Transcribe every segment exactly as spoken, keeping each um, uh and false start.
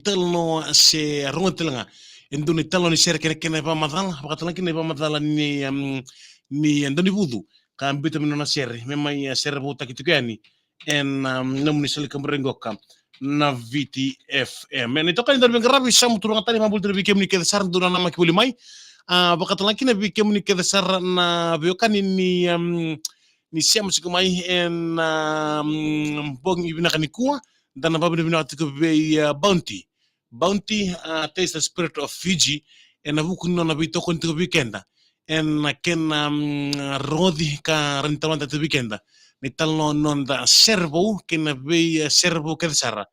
talanoa se rogoci tale ga e dua na italanoa ni sere kei na kena ivakamacala, vakatalaki na ivakamacala ni, um, ni, uh, Daunivucu, ka biuta mai na nona sere me mai, uh, sere voutaki tiko yani ena, um, nomuni sala ni kaburaki qoka na Viti F M. Ena itokani dau ni veiqaravi, sa mutu rogo tani, vakabula tu na vei kemuni kece sara dau nanamaki voli mai. A, vakatalaki na vei kemuni kece sara na veiwekani ni, um, ni sema tiko mai ena, um, bogi vinaka nikua, da na vakavinavinaka tiko vei, uh, Bounty. Bounty, uh, Taste the Spirit of Fiji, ena vuku ni nona veitokoni tiko vei keda ena kena, um, rogoci ka rawa ni talanoataki tiko vei keda na italanoa ni noda sere vou kei na vei, uh, sere vou kece sara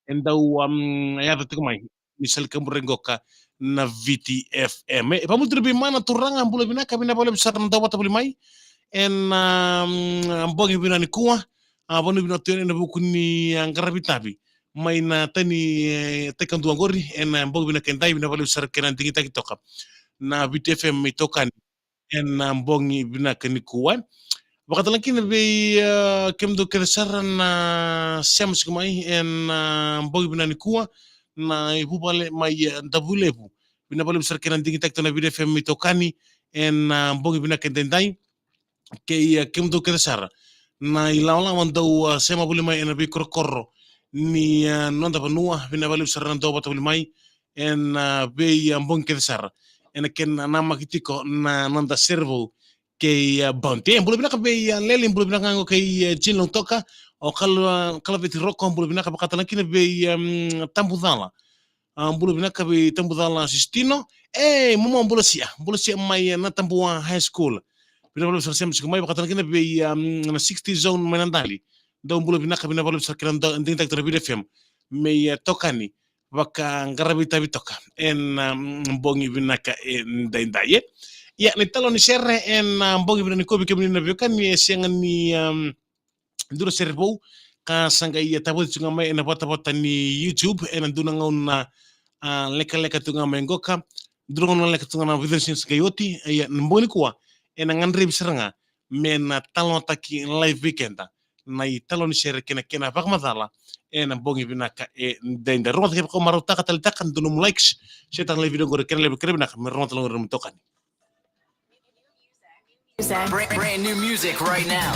e dau, um, yaco tiko mai ni sala ni kaburaki qoka na Viti F M. E, vakabula tu na veimana, turaga, bula vinaka, vinaka vakalevu sara na dau vata voli mai ena, um, bogi vinaka nikua. A, vanua vinaka tu yani ena vuku ni, a, qaravi tavi mai na tani, e, tai kadua qori ena bogi vinaka edai, vinaka vakalevu sara kei na digitaki toka na Viti F M mai tokani ena bogi vinaka nikua. Vakatalaki na vei, a, kemudou kece sara na sema tiko mai ena bogi vinaka nikua, na ivuvale mai, a, Davuilevu. Vinaka vakalevu sara kei na digitaki toka na Viti F M mai tokani ena bogi vinaka edaidai. Kei, a, kemudou kece sara na ilawalawa dau, a, sema voli mai ena veikorokoro ni, a, noda vanua, vinaka vakalevu sara na dau vata voli mai ena, a, vei, a, bogi kece sara ena kena namaki tiko na noda sere vou kei, a, Bounty. E, bula vinaka vei, a, Leli, bula vinaka ga qo kei, a, Jin Lautoka, o Kal-, a, Kalaveti Roko, bula vinaka, vakatalaki na vei, um, Tabucala. A, bula vinaka vei Tabucala Sistino. E, momo, bula sia, bula sia mai, e, Natabua High School. Vinaka vakalevu sara sema tiko mai, vakatalaki na vei, um, na sixty zone mai Nadali. Dau bula vinaka, vinaka vakalevu sara kei na dau digitaki toka na Viti F M mai, e, tokani vakaqaravi tavi toka ena, um, bogi vinaka edaidai, e. Ia, na italanoa ni sere ena, um, bogi vinaka nikua vei kemuni na veiwekani, e sega ni, um, dua na sere vou ka sa qai, a, tavoci tu ga mai ena vatavata ni YouTube ena dua na gauna, a, lekaleka tu ga mai qoka, dua na gauna lekaleka tu ga na vica na siga sa qai oti. Ia, na bogi nikua ena gadrevi sara ga me na talanoataki live vei keda na italanoa ni sere kei na kena vakamacala ena bogi vinaka edaidai. Rogoca kevaka o marautaka, taleitaka, dua nomu likes, share taka na live video qori, kena levu, kena vinaka me rogoca tale ga na nomu itokani. Brand, brand new music right now.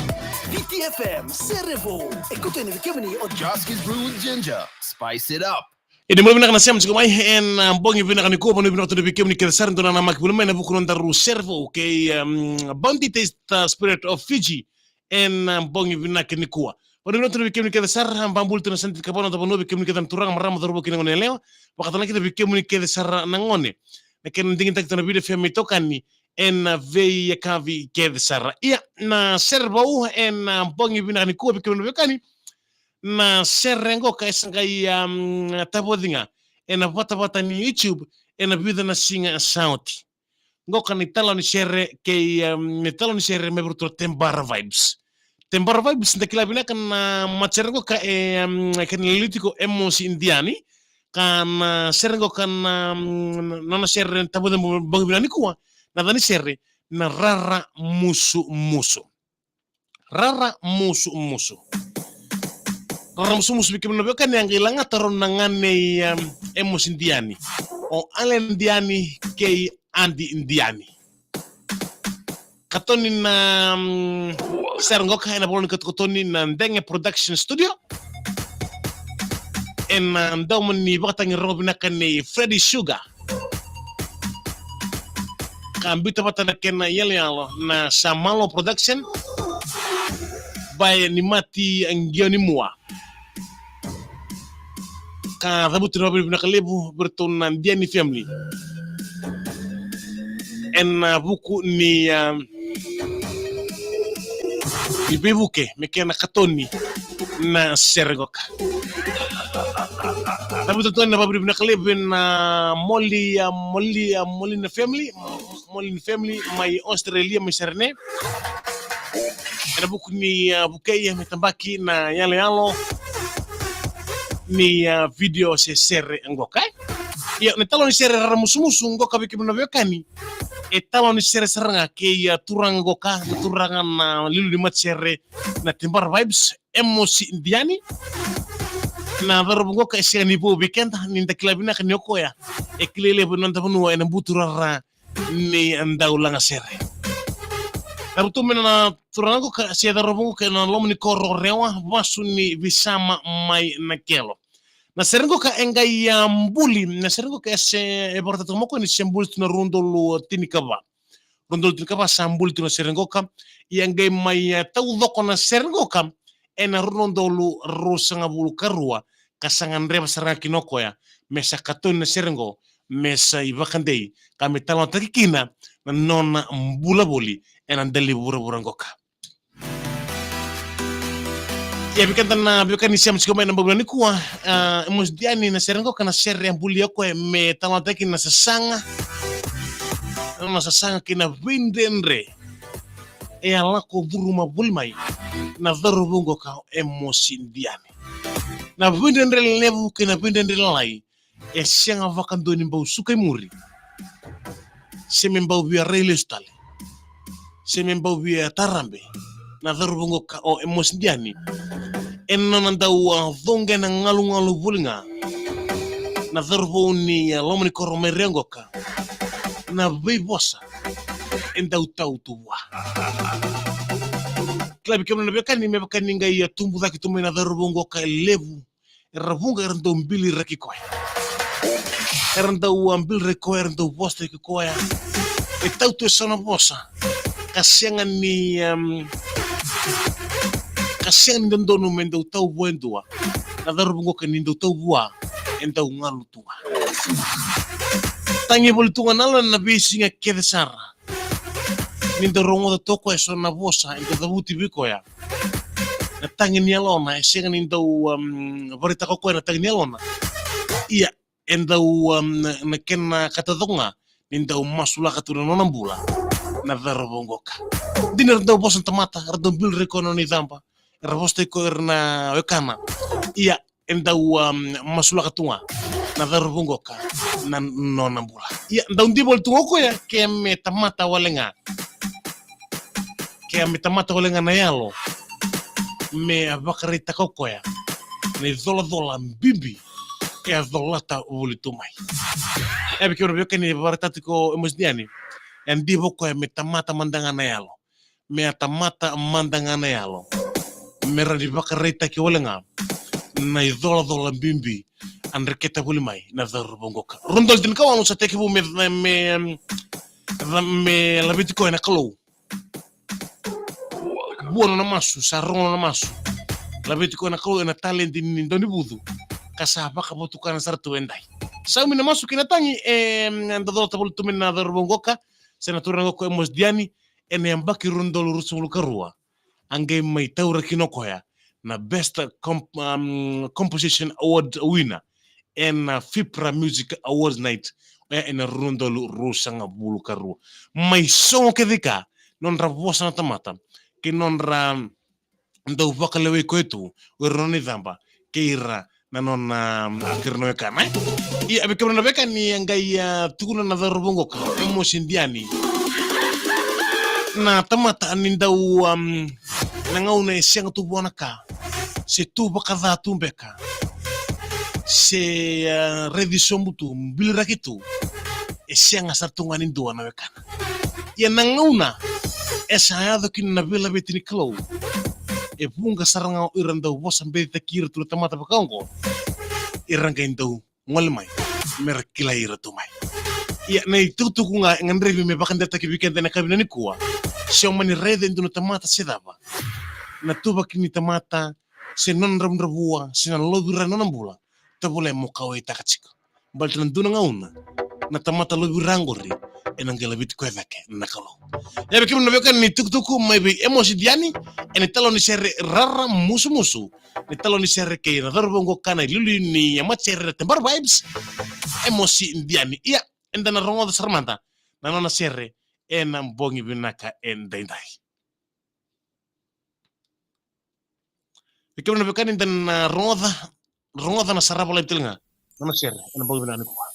Viti F M, sere vou. E koto yani vei kemuni o Joski's Brew with Ginger. Spice it up. Ia, ni bula vinaka na sema tiko mai ena, a, bogi vinaka nikua, vanua vinaka tu na vei kemuni kece sara dau nanamaki voli mai ena vuku ni nodaru sere vou kei, um, Bounty Taste the Spirit of Fiji ena, a, bogi vinaka nikua. Vanua vinaka tu na vei kemuni kece sara, a, vakabula tu na Santa Kabana, noda vanua, vei kemuni kece na turaga, marama, cauravou kei na goneyalewa, vakatalaki na vei kemuni kece sara na gone na kena digitaki toka na Viti F M mai tokani ena veiyakavi kece sara. Ia, na sere vou ena, a, bogi vinaka nikua vei kemuni na veiwekani, na sere qoka e sa qai, um, tavoci ga ena vatavata ni YouTube ena vica na siga sa oti. Qoka na italanoa ni sere kei, um, na italanoa ni sere mai vei iratou na Tebara Vibes. Tebara Vibes, da kila vinaka na matasere qoka e, um, kena lili tiko Emosi Diani. Ka na sere qoka na, um, nona sere tavoci ena bogi vinaka nikua, na yaca ni sere na Rara Musumusu. Rara Musumusu. Rara Musumusu, vei kemuni na veiwekani, a qai lagata rau na gane i, um, Emosi Diani, o Allen Diani kei Adi Diani. Katoni na, um, sere qoka ena vola ni katokatoni na Denge Production Studio, ena, a, domo ni vakatagi rogo vinaka nei Freddy Sugar. Ka biuta vata na kena iyaloyalo na Samalo Production, by Nimati Qionimua. Ka cavuti na vakavinavinaka levu vei iratou na Diani family ena, a, vuku ni, a, ni veivuke me kena katoni na sere qoka. Cavuta tu na vakavinavinaka levu vei na Moli, a, Moli, a, Molina family, Molina family mai Australia, mai Serene. Ena vuku ni, a, vukei me tabaki na iyaloyalo ni, a, video se sere qoka, e. Ia, na italanoa ni sere Rara Musumusu qoka vei kemuni na veiwekani, e italanoa ni sere sara ga kei, a, turaga qoka, na turaga na liuliu ni matasere na Tebara Vibes, Emosi Diani. Na cauravou qoka e sega ni vou vei keda, ni da kila vinaka ni o koya e kilai levu ena noda vanua ena buturara ni dau lagasere. Cauravou tu mai na turaga qoka, se cauravou qoka ena loma ni koro o Rewa, vasu ni Visama mai Nakelo. Na sere qoka e qai a buli, na sere qoka e se, e vakaraitaka tiko mai o koya ni se buli tu na rua na udolu tinikava. Rua na udolu tinikava sa buli tu na sere qoka, ia qai mai a taucoko na sere qoka ena rua na udolu ruasagavulu ka rua, ka sa gadreva sara ga kina o koya me sa katoni na sere qo, me sa ivakadei, ka me talanoataki kina na nona bula voli ena dela ni vuravura qoka. Ia vei keda na veiwekani sema tiko mai ena bogi nikua, a, e Mosi Diani, na sere qoka na sere e bulia o koya me talanoataki na sasaga, na sasaga kei na veidredre e a lako curuma voli mai na cauravou qoka e Mosi Diani. Na veidredre levu kei na veidredre lalai e sega vakadua ni bau suka i muri, se me bau via rai lesu tale, se me bau via tarabe na cauravou qoka o e Mosi Diani. Ena nona dau a coqe na galugalu voli ga na cauravou ni a loma ni koro mai Rewa qoka, na veivosa e dau tau tu vua. Kila vei kemuni na veiwekani, me vaka ni qai a tubu cake tu mai na cauravou qoka e levu, era vuqa era dau biliraki koya. Era dau a biliraki koya, era dau vosataki koya. E tau tu e so na vosa ka sega ni, em, ka sega ni dodonu me dau tau vua e dua. Na cauravou qoka ni dau tau vua e dau galu tu ga. Tagi voli tu ga na yalona ena veisiga kece sara. Ni dau rogoca toka e so na vosa e dau cavuti vei koya. Na tagi ni yalona e sega ni dau, um, vakaraitaka o koya na tagi ni yalona. Ia, e dau, um, na, na kena ka taucoko ga ni dau masulaka tu na nona bula na cauravou qoka. Dina era dau vosa na tamata, era dau biliraki koya na nona icaba, era vosataki koya ira na wekana. Ia, e dau, um, masulaka tu ga na cauravou qoka na nona bula. Ia, dau diva voli tu ga o koya ke me tamata wale ga. Ke me tamata wale ga na yalo me a vakaraitaka o koya na icolacola bibi e a colata voli tu mai. E vei kemuni na veiwekani, vakaraitaka tiko e Mosi Diani, e diva o koya me tamata mada ga na yalo, me a tamata mada ga na yalo me rawa ni vakaraitaki wale ga na icolacola bibi a dreketa voli mai na cauravou qoka. Rua na udolu tinikawalu sa tekivu me, me, me, me laveti koya na Kalou. Vua na nona masu, sa rogo na nona masu. Laveti koya na Kalou ena taledi ni daunivucu, ka sa vakavotukana sara tu edai. Saumi na masu kei na tagi e dau colata voli tu mai na cauravou qoka, se na turaga qoka e Mosi Diani, ena yabaki rua na udolu ruasagavulu ka rua. A qai mai taura kina o koya na Best Comp-, um, Composition Award winner ena Fipra Music Awards Night, oya ena rua na udolu ruasagavulu ka rua. Mai sogo kece i ka nodra vosa na tamata kei nodra dau vakalewai koya tu o ira na nona icaba kei ira na nona, um, kei ira na wekana, e? Ia, vei kemuni na veiwekani, e qai, a, tukuna na cauravou qoka e Mosi Diani, na tamata ni dau, um, na gauna e sega tu vua na ka, se tu vakaca tu beka, se, a, raici sobu tu, biliraki tu, e sega sara tu ga ni dua na wekana. Ia na gauna e sa yaco kina na veilaveti ni Kalou, e vuqa sara ga o ira dau vosa becetaki ira tu na tamata vakaoqo, ira qai dau gole mai me ra kilai ira tu mai. Ia na itukutuku ga e gadrevi me vakadeitaki vei keda ena yakavi nikua, se o mani raica e dua na tamata se cava, na tuvaki ni tamata, se nona dravudravua, se na lovi ira na nona bula, tovolea mo kauwaitaka tiko. Baleta na dua na gauna na tamata lovi ira qori ena qai laveti koya cake na Kalou. Ia vei kemuni na veiwekani, na itukutuku mai vei Emosi Diani ena italanoa ni sere Rara Musumusu, na italanoa ni sere kei na cauravou qo ka na iliuliu ni yamatisere na Tebara Vibes, Emosi Diani. Ia, eda na rogoca sara mada na nona sere ena bogi vinaka edaidai. Vei kemuni na veiwekani, da na rogoca, rogoca na sarava live tale ga na nona sere ena bogi vinaka nikua.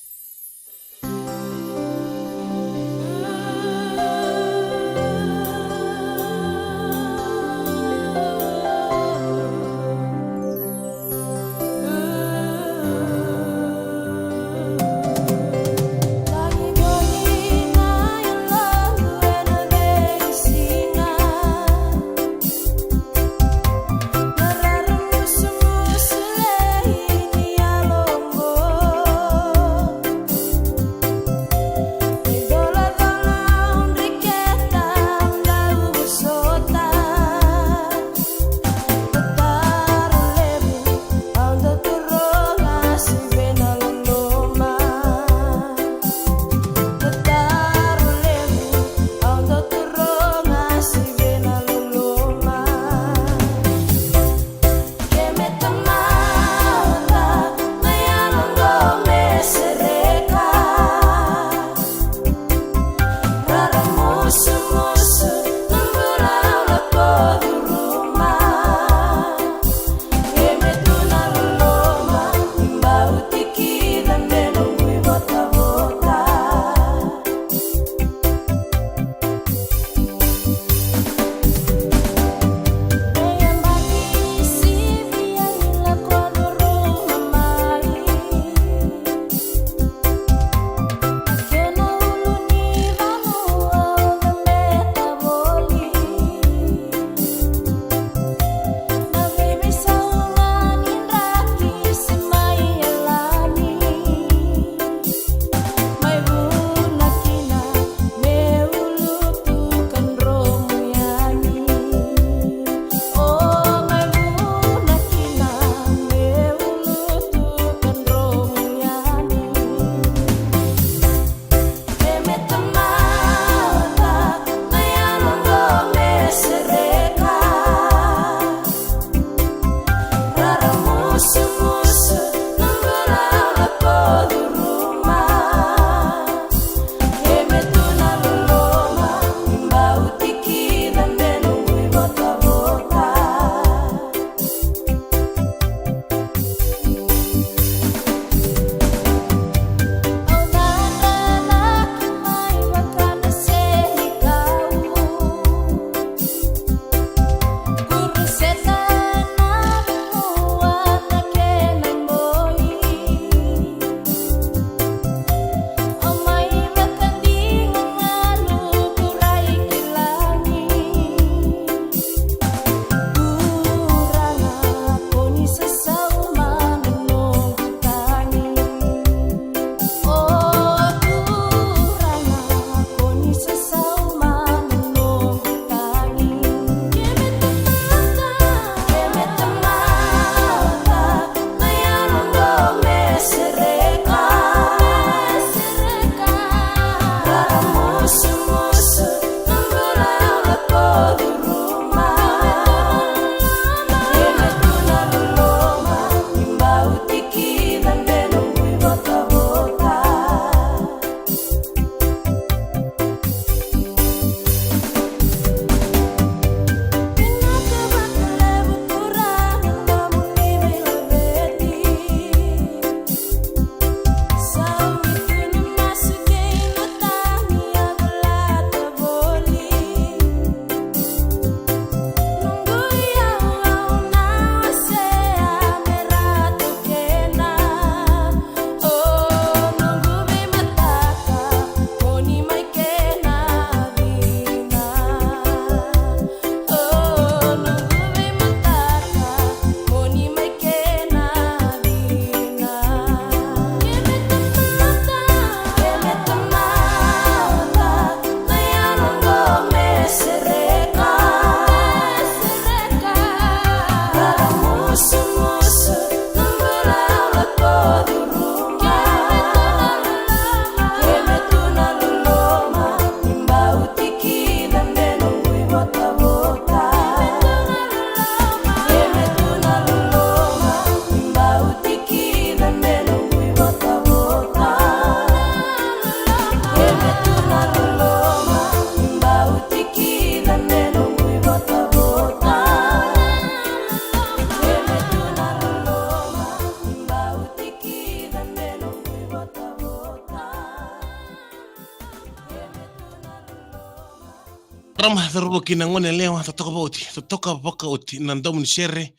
Ama, cauravou kei na gone yalewa, totoka vakaoti, totoka vakaoti na domo ni sere,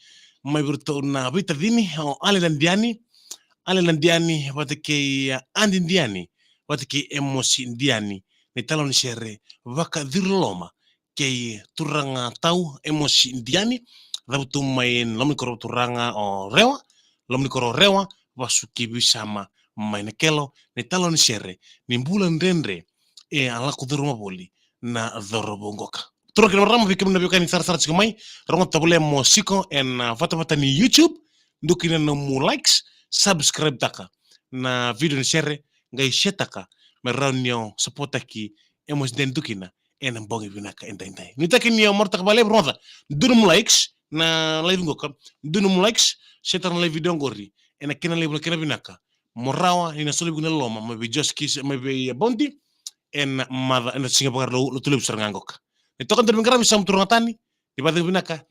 mai vei iratou na veitacini, o Ale Ladiani, Ale Ladiani vata kei, a, Adi Diani vata kei Emosi Diani, na italanoa ni sere Vakacuru Loloma kei turaga tau Emosi Diani, cavutu mai loma ni koro turaga o Rewa, loma ni koro o Rewa, vasu ki Visama mai Nakelo, na italanoa ni sere ni bula dredre e a lako curuma voli na cauravou qoka. Turaga kei na marama, vei kemuni na veiwekani sarasara tiko mai, rogoca tavale mo siko ena, a, vatavata ni YouTube, dua kina nomu likes, subscribe taka na video ni sere, qai share taka me rawa ni o supportaki Emosi Diani dua kina ena bogi vinaka edaidai. Nuitaki ni o marautaka vakalevu, rogoca, dua nomu likes na live qoka, dua nomu likes, share taka na live video qori ena kena levu na kena vinaka, mo rawa ni na soli vei iko na loloma mai vei Joskis, mai vei, a, Bounty ena macawa, ena siga Vakaraubuka, Lotulevu sara ga qoka. Ni toka dua na veiqaravi, sa mo turaga tani, ni vakacegu vinaka.